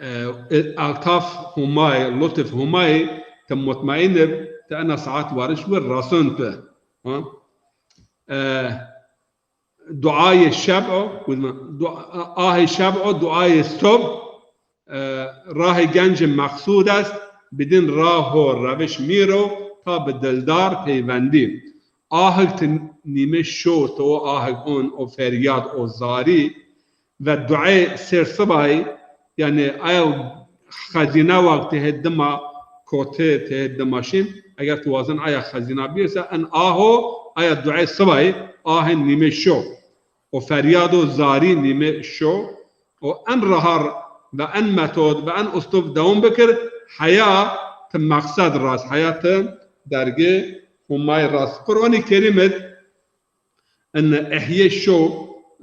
e, e, eltaf Humay, lutf Humay, ti mutmaîn ib, ti ena saet wariş wir rason tu. Ha? E, duayê şeb o, dua-, ahê şeb o, duayê sob, e, rahê gencê meqsûd est, bidin raho reviş mîro, ta bi dildar peywendî. Ahig ti nîme şo, ti o ahig on, o feryad, o zarî, ve duayê sêr sibayî, yanî aya xezîne wa ti hê dima kotî, ti hê dima şîn, eger ti wazin aya xezîna bîyê se, en aho, aya duayê sibayî, ahê nîme şo. O feryado zarî nîme şo. O en rahar ve en metod ve en uslub dewam bikir, heya ti meqsed rast, heya ti dergê Humay rast. Qur'anê Kerîm id in Îhyê şo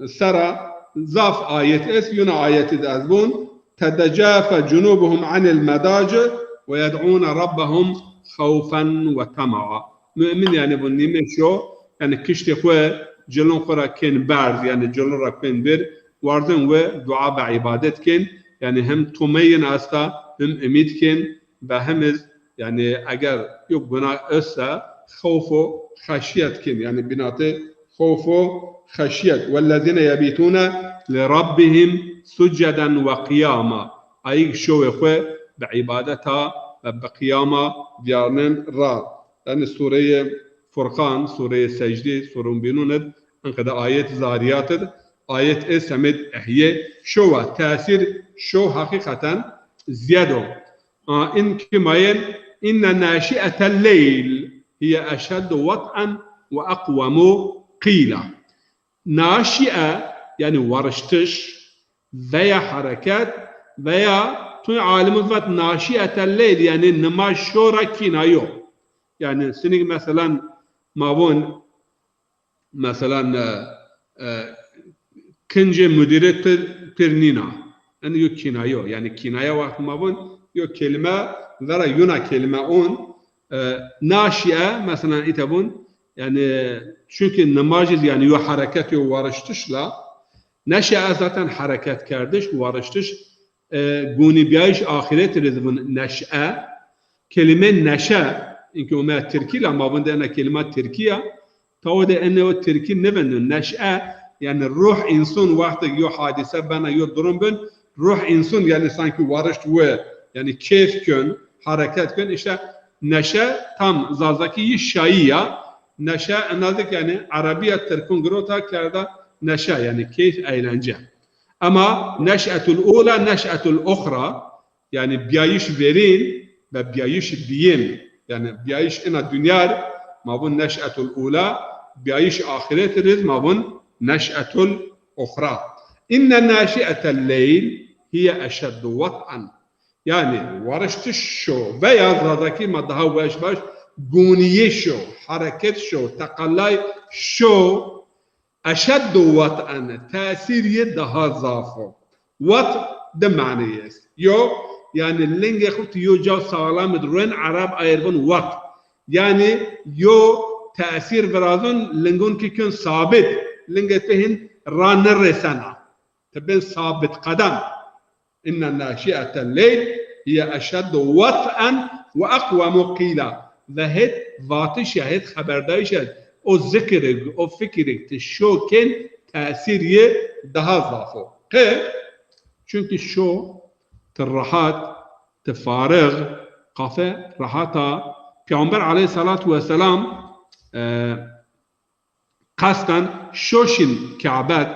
sera zaf ayet est, yuna ayetî de ez vûn, "Tetecafa cunubuhum anil medaci ve yed'ûne rabbehum xewfen ve tema'a." Mu'min, yanî, vûn nîme şo, yanî, kiştê xwu, cilon xwu ra kên berz, yanî, cilon ra kên bir, warzên we dua ve îbadet kên, yanî, hem tumeyin esta, hem umîd kên, ve hem iz, yanî, eger yo gunah esta, xewf û xeşyet kên, yanî, bînatê xewf û xeşyet. "Wellezîne yebîtûne li rabbihim succeden ve qiyama." Ayîg şewê xwu bi îbadeta ve bi qiyama vîyarnên ra. Yanî Sureyê Furqan, Sureyê Secdî, Surun Bînun id, enqede ayet Zariyat id, ayet ê semed ehye şo wa, tesîr şo heqîqeten ziyed o. A, in ki mayên, inne naşiyetel leyl hiye eşeddu wat'en ve aqwemu qîla. Naşiye, yanî wariştiş veya hereket veya tu alimû vat naşiyetel leyl, yanî nimaj şo ra kînayo. Yanî sinik meselan ma von, meselan, e, e, kincê mudirê pir, pir nîna. Yanî yo kînayo, yanî kînaye wext ma von, yo kelîme vera yuna kelîme on, e, naşiye, meselan, îta von, yanî, çunkî nimaj id, yanî, yo hereket, yo wariştiş la, neşe zaten hereket kerdiş, wariştiş, e, gunîbîyayîş axîret ri zî von neşe. Kelîme neşe, inkî ome tirkî la, ma von de ena kelîma tirkî ya, tawo de ene o tirkî nivindin. Neşe, yanî ruh însun, wextek yo hadîse bena, yo durum bin, ruh însun, yanî sankî warişt wi, yanî keyf kön, hereket kön. Îşte neşe tam zazakî yi şayî ya. Neşe enazik, yanî erebî ya, tirkun girota kerda neşe, yanî keyf, eğlence. Ema neş'etul ula, neş'etul uxra, yanî bîyayîş verîn ve bîyayîş diyim. Yanî bîyayîş ina dinya ri ma vun neş'etul ula, bîyayîş axîret ri zî ma vun neş'etul uxra. Inne naşiyetel leyl hiye eşeddu wat'en. Yanî wariştiş şo veya zazakî ma daha weş baş, gunîyê şo, hereket şo, teqelay şo, eşeddu wat'en, tesîr yi daha zaf o. Wat di maneyî est. Yo, yanî lingê xwu ti yo caw saxlam id ruên, ereb aye ri vun wat. Yanî yo tesîr virazun, lingun kî kön sabit. Lingê ti hin ra nirêsena. Ti bên sabit qedem. Inne naşiyetel leyl hiye eşeddu wat'en ve aqwemu qîla. Ve hêt vatiş ya, hêt xeberdayîş ya, o zikirig, o fikirig ti şo kên tesîr yi daha zaf o. Qe? Çunkî şo ti rehat, ti farix, qafe rehat a. Peyxamber aleyhissalatu vesselam, e, qesden şo şin Kabe d,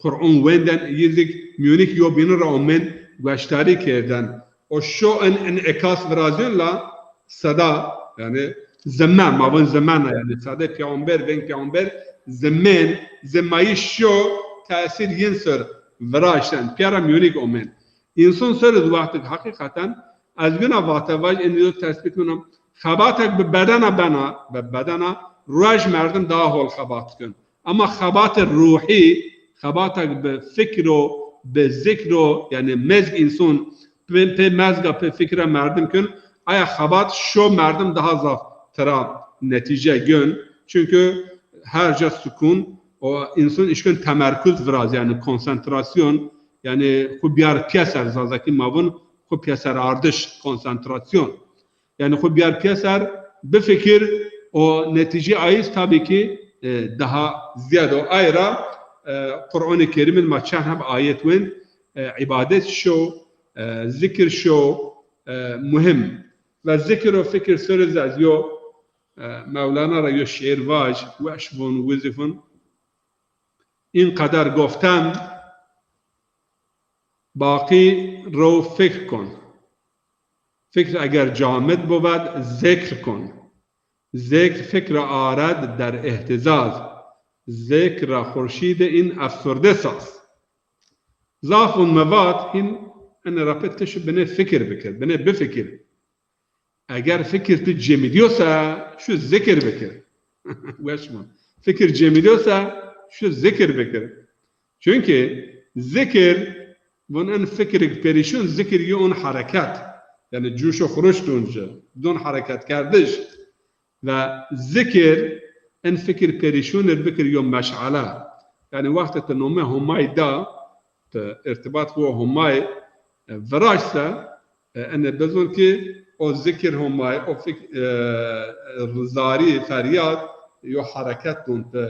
Qur'on wenden, yi zik mîyonik yo bînin ra omên gueştarî kerden. O şo in, in inekas virazyon la seda, yanî zime, ma vun zime na, yanî sedê peyxamber, veng peyxamber, zimên, zimayîş şo tesîr yin ser viraşten, pîya ra mîyonik omên. Însan ser id wextik heqîqeten, ez wina vate vaj, ênî yo tesbît wina, xebatek bi bedena bena, bi bedena ruej merdim daha hol xebat kin. Ema xebatê ruhî, xebatek bi fikro, bi zikro, yanî mezg însan pê, pê mezga, pê fikra merdim kin, aya xebat şo merdim daha zaf tira netîce gön. Çunkî her ca sukun, o însan îşkin temerkuz viraz, yanî konsantrasyon, yanî xwu biyar pîyeser, zazakî ma vun xwu pîyeser ardiş, konsantrasyon. Yanî xwu biyar pîyeser, bifikir, o netîcê ayîz tabî kî, e, daha ziyad o. Ay ra, e, Qur'onê Kerîm id ma çend heb ayet wend, e, îbadet şo, e, zikir şo, e, muhim. Ve zikir û fikir ser id ez yo, e, Mewlana ra yo şîir vaj, weş vun, wizî vun. این قدر گفتم، باقی رو فکر کن. فکر اگر جامد بود، ذکر کن. ذکر فکر آرد در اهتزاز. ذکر را خورشید این افسرده ساز. Zaf vun mi vat, hîn ene ra pê ti şi binê fikir bikir, binê bifikir. Eger fikir ti cemidîyosa, şu zikir bikir. Weş mi? Fikir cemidîyosa, şu zikir bikir. Çunkî zikir, vun en fikrik perîşun, zikir yi un hereket. Yanî cûş û xuruş dun ci, dun hereket kerdiş. Ve zikir, en fikir perîşun ir bikir yo meşale. Yanî wextê ti nomê Homay da, ti irtibat xwu Homay, e, viraşt se, e, ene bizon ki o zikir Homay, o fik-, e, rizarî, feryad, yo hereket don ti,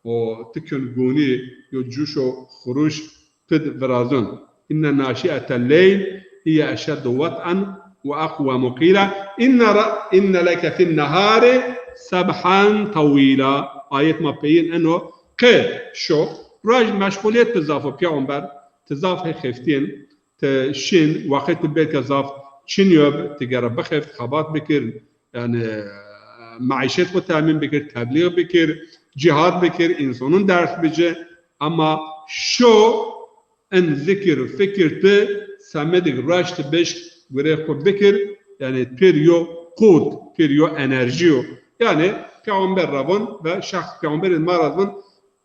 o ti kin gunî, yo cûş û xuruş ti di virazon. Inne naşiyetel leyl hiye eşeddu wat'en ve aqwemu qîla. Inne ra-, inne leke fin nehari sebhen tewîla. Ayet ma peyîn eno, qe şo. Roj meşxulîyet bi zaf o peyxamber, ti zaf hê xeftîn, ti şin, wextê ti belka zaf çinyo, ti gere bixeft, xebat bikir, yanî, e, maîşet xwu temîn bikir, teblîx bikir, cîhad bikir, însanûn ders bici. Ema şo en zikir, fikir ti semedik raşt bişk, gurê xwu bikir, yanî pêr yo qut, pêr yo enerjî yo. Yanî peyxamber ra vun ve şexs peyxamberê ma ra vun,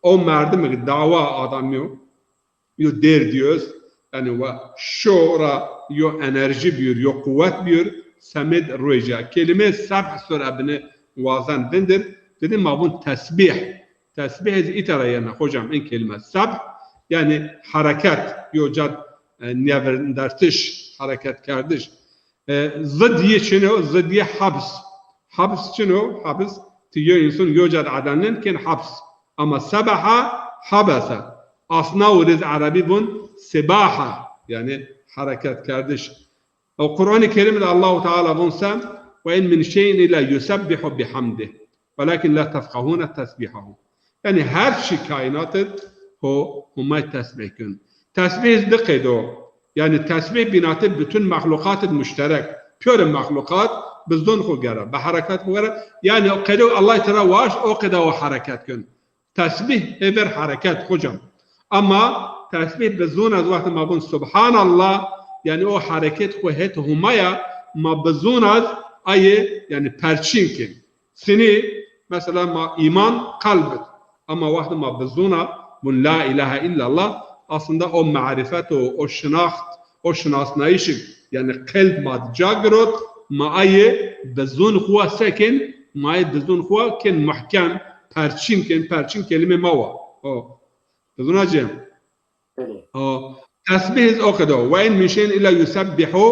o merdimik dawa adamî yo, yo dêrdî yo est, yanî wa şo ra yo enerjî bîyor, yo quwet bîyor, semed rueja. Kelîme sebh sor ebine wazen vindir, dedi ma vun tesbîh. Tesbîh ez îta ra yena, hocam, in kelîme. Sebh, yanî hereket, yo cad, e, nêvindertiş, hereket kerdiş. E, zidî çin o, zidî heps. Heps çin o, heps, ti yo însan yo cad edenlen kên heps. Ama sebeha, hebese. Asna û rêz erebî vun sibaha, yanî hereket kerdiş. O Qur'anê Kerîm de Allahu Teala vun se, "Ve in min şey'in illa yusebbihu bihamdih, velakin la tefkahune tesbihahum." Yanî her çî kaînat id ho Humay tesbîh kun. Tesbîh di qeyde o. Yanî tesbîh bînatê bütün mexluqat id muşterek. Pîyorê mexluqat bi zon xwu gere, bi hereket xwu gere. Yanî o qeyde o Allah Teala waşt, o qeyde o hereket kun. Tesbîh ê ver hereket, hocam. Ama tesbîh bi zon ez wextê ma vun Subhanallah, yanî o hereket xwu het Humaya ma bi zon ez ayê, yanî perçîn kên. Sinî, mesela ma îman qelb id. Ama wextê ma bi zon a vun la îlahe îllallah, aslında o marîfet o, o şinaxt, o şinasnayîşik, yanî qelb ma di ca girot, ma ayê bi zon xwu a se kên, ma ayê bi zon xwu a kên muhkem, perçîn kên, perçîn kelîmê ma wa. O. Bi zon a cem. Belê. O. Tesbîh iz o qedo. "Ve in min şey'in illa yusebbihu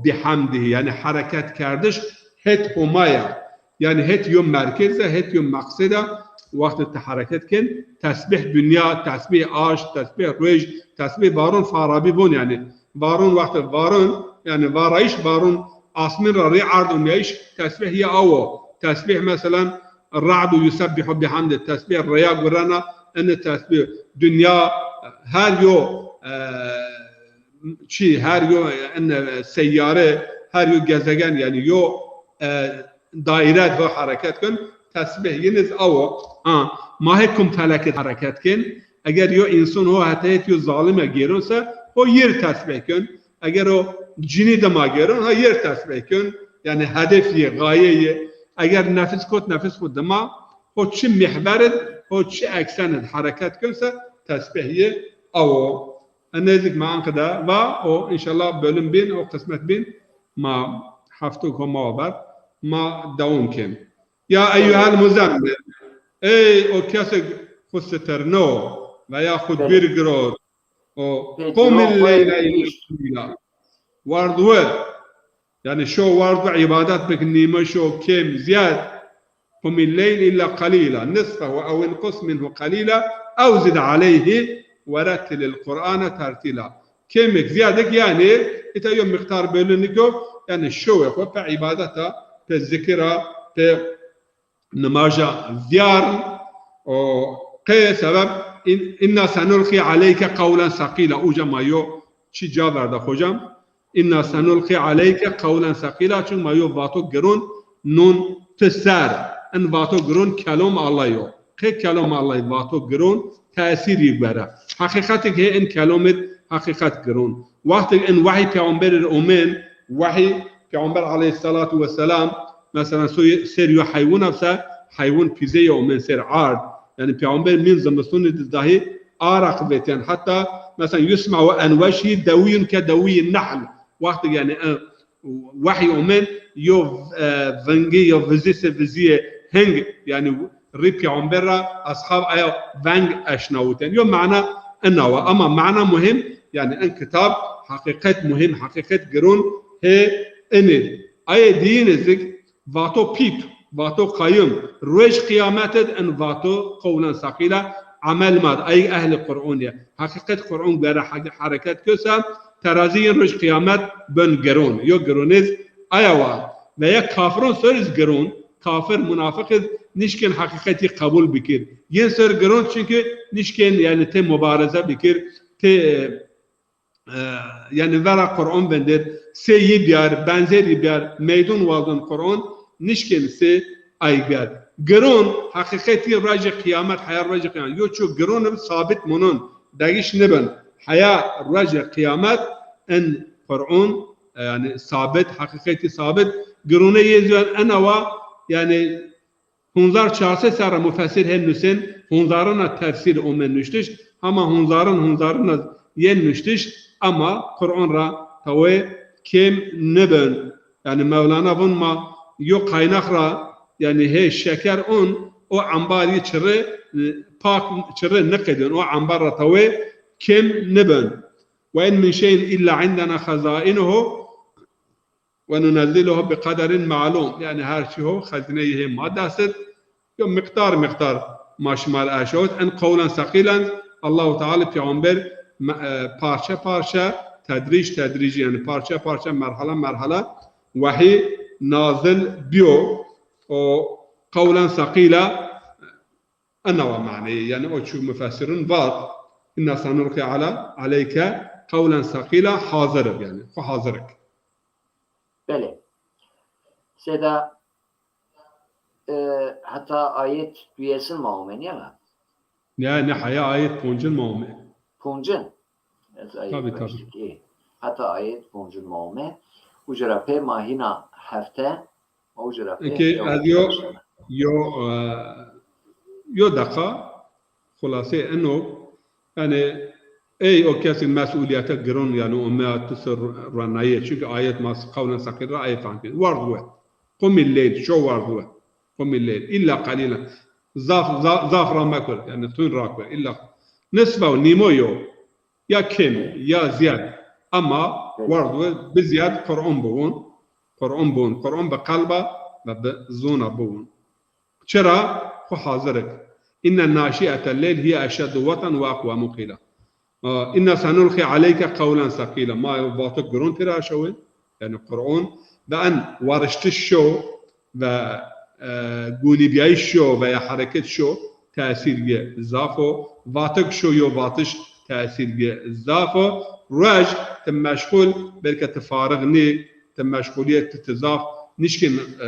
bihamdihi." Yanî hereket kerdiş het Humaya. Yanî het yo merkez a, het yo meqsed a. Wextê ti hereket kên, tesbîh dinya, tesbîh aşt, tesbîh ruej, tesbîh varon Farabî vun yanî. Varon wextê varon, yanî varayîş varon, asmîn ra rê erd umyayîş, tesbîh yê awo. Tesbîh meselan, ra'du yusebbihu bihamdi, tesbîh reya gurena, ene tesbîh. Dinya, her yo, e, çî, her yo, ene seyyare, her yo gezegen, yanî yo, e, daîre ho hereket kun, tesbîh yin iz awo. Ha, ma hê kum felek id hereket kên, eger yo însan ho hetê het yo zalim a gêron se, ho yir tesbîh kun. Eger o cinî dima gêron, ha yir tesbîh kun. Yanî hedef yê, gaye yê. Eger nefis kot, nefis xwu dima, ho çi mihver id, ho çi eksen id hereket kun se, tesbîh yê awo. Nêzik ma anqede va, o înşallah bölüm bîn, o qismet bîn, ma hefto ko ma ver, ma dewam kên. Ya eyyuhel muzemmil. Ey o kesik xwu sitirno veya xwu dûr girot. O qumil leyle illa qalîla. Ward wer. Yanî şo ward wer, îbadet bik, nîme şo, kêm, zîyad. Qumil leyle illa qalîla. Nisfehu ew inqus minhu qalîla. Ew zid aleyhi ve rettilil Qur'ane tertîla. Kêmik, zîyadek, yanî îta yo miqdar bölünik o, yanî şewê xwu pe îbadeta, pe zikira, pe nimaja vîyarn. O qey sebeb in-, inna senulqî aleyke qewlen seqîla. Uca ma yo çi ca verda hocam? Inna senulqî aleyke qewlen seqîla, çun ma yo vato giron nun ti ser. In vato giron kelom Allah yo. Qey kelom Allah vato giron tesîrî were. Heqîqetik hê in kelom id heqîqet giron. Wextik in wehî peyxamberî ri omên, wehî peyxamber aleyhissalatu vesselam, mesela so-, ser yo heywun ese, heywun pîzeyê omên ser ard. Yanî peyxamber mîn zimistunî di dahî araq vetên. Heta mesela yusma'u enveşî dewiyun ke dewiyin nehl. Wextik yanî, e, wehî omên yo, e, vingî yo vizî se vizîyê hing, yanî rî peyxamber ra eshab aya veng eşnawitên. Yo mana ina wa. Ama mana muhîm, yanî in kitab heqîqet muhîm, heqîqet giron hê inî. Ayê diyîne zik vato pît, vato qayim, ruej qîyamet id in vato qewlen seqîla emel ma di. Ayê ehlî Qur'on ya. Heqîqet Qur'on gere he-, hereket kö se, terazî yin ruej qîyamet ben giron. Yo gironêz aya wa. Veya kafron ser iz giron, kafir, munafiq iz nişkên heqîqetî qebul bikir. Yên ser giron, çunkî nişkên, yanî, tê mubareze bikir, tê, e, e, yanî, vera Quran vindir, sê yi biyar, benzerî biyar, meydon wazon Quran, nişkên sê ay biyar. Giron, heqîqetî rojê qiyamet, heya rojê qiyamet. Yo ço giron ib sabit monon, degiş nibin. Heya rojê qiyamet in Quran, e, yanî sabit, heqîqetî sabit, girone yê ziyan enawa, yanî hunzar çar sey serra mufessir hen nusên, hunzarina tefsîr ome nuştiş, hema hunzarin, hunzarina yên nuştiş, ama Quran ra tawê kêm nibin. Yanî Mewlana vun ma yo qaynax ra, yanî hê şeker on, o embar yi çirê, e, pak çirê niqedên, o embar ra tawê kêm nibin. Ve in min şeyin illa indena xezainuhu ve nunezziluhu bi qederin ma'lum. Yanî her çî ho xezineyî hê ma dest id. Yo miqdar miqdar ma şima rê eşawit. En qewlen seqîlen, Allahu Teala peyxamber me-, e, parçe parçe, tedrîc tedrîc, yanî parçe parçe, merhale merhale wehî nazil biyo. O qewlen seqîla enawa maneyê. Yanî o çû mufessirun vat, inna sanulqi ala, aleyke qewlen seqîla, hazir ib yanî. Xo hazir ik. Belê. Sêda, e, heta ayet duyesin ma ome, nîya la? Ne, ne, heya ayet poncin ma ome. Poncin? Ez ayet Tabii, tabii. beşlik, ê. Heta ayet poncin ma ome. Uca ra pê ma hîna hefte, ma uca ra pê Eke yo ez yo, perşembe. yo, e, yo deqa, xulasê eno, yanî, ey o kesî mesûlîyete giron, yanî, ome tu ser ruenayîye. Çunkî ayet ma qewlen seqîl ra ayet fehm kên. Ward we. Qumil leyl, şo ward we. Qumil leyl. Îlla qelîlen. Zaf, za-, zaf ra mekur. Yanî, tun ra kur. Îlla nisfehu, nîmo yo. Ya kêm, ya ziyad. Ama ward we biziyad Quran biwon. Quran biwon. Quran bi qelba ve bi zona biwon. Çira? Xwu hazir ik. Înne nâşîetel leyl hiye eşeddu weten we eqwemu qîla. A, înne senulqî aleyke qewlen seqîla. Ma vato giron tira şewê. Yanî Quran ve en wariştiş şo ve, e, gunîbîyayîş şo veya hereket şo tesîr yi zaf o. Vatik şo yo vatiş tesîr yi zaf o. Ruej ti meşxul, belke ti farix nî, ti meşxulîyet ti, ti zaf nişkên, e,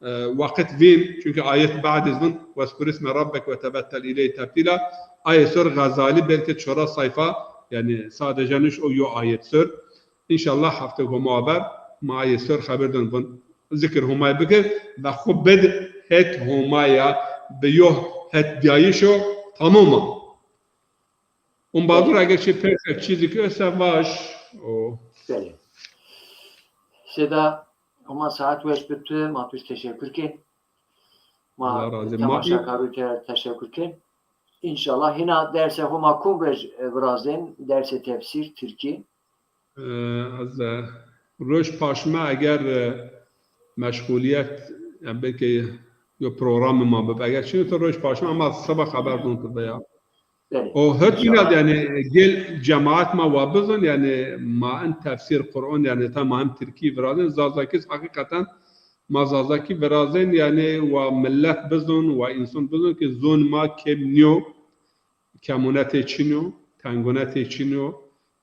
e, weqit vîn, çunkî ayet badê zî vin, "Wezkur isme rabbek ve tebettel îleyhî tebtîla." Ayê sor Xezalî belkî çoras sayfa, yanî sadece niş o yo ayet sor. Înşallah hefte Homa ver ma ayê sor xeber dun vin. Zikir Homay bikir ve xwu bid het Homaya, bi yo het biyayîş o, tamam a. Ondan sonra eger şey perse çîzik ise vaş o. Belê. Sêda, Homa saet weş bi tu, ma tuş teşekkür kên. Ma Allah razı olsun. Temaşakarû ke teşekkür kên. Înşallah hîna dersê Homa kom rej, e, virazên, dersê tefsîr, tirkî? E, ez, e, roj paşme eger, e, meşguliyet, yani belki yo programê ma bib. Eger çin to roj paşme ama seba xeber dun tu veya. Belê. O hot înşallah. Biraz yani gel cemaat ma wa bizin yani ma in tefsir Quran yani tamam tirkî virazên, Zazakî hakikaten ma Zazakî virazên yani wa millet bizin, wa insan bizin ki zon ma kêm niyo, kemunetê çin o, tengunetê çin o,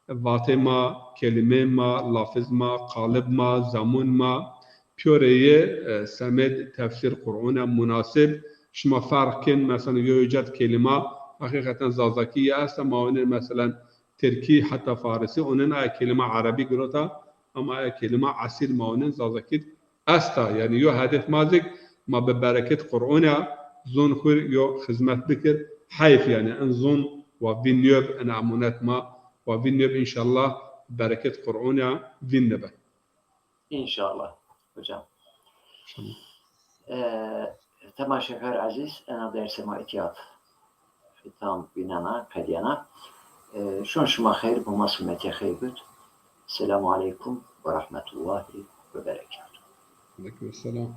vatê ma, kelîmê ma, lafiz ma, qalib ma, zamun ma, pîyorê yê, e, semed tefsîr Qur'ûne munasib. Şima ferq kên, mesela, yo, yo cad kelîma, heqîqeten Zazakî ya esta, ma onên, mesela, Tirkî, heta Farisî, onên aya kelîma Erebî girota, ama aya kelîma esîl ma onên Zazakî esta. Yanî yo hedef ma zî ma bi bereket Qur'ûne zon xwu yo xizmet bikir. Heyf yanî en zon wa vîn nîyob, en emunet ma wa vîn nîyob, înşallah bereket Qur'ûne vîn nibe. Înşallah hocam. E, temaşekar ezîz, ena dersê ma îtya xîtam vînena, qedîyena. E, şon şima xeyr, bo ma simetîya xeyr bid. Selamu aleykum ve rahmetullahi ve berekatuhu. Aleykum selam.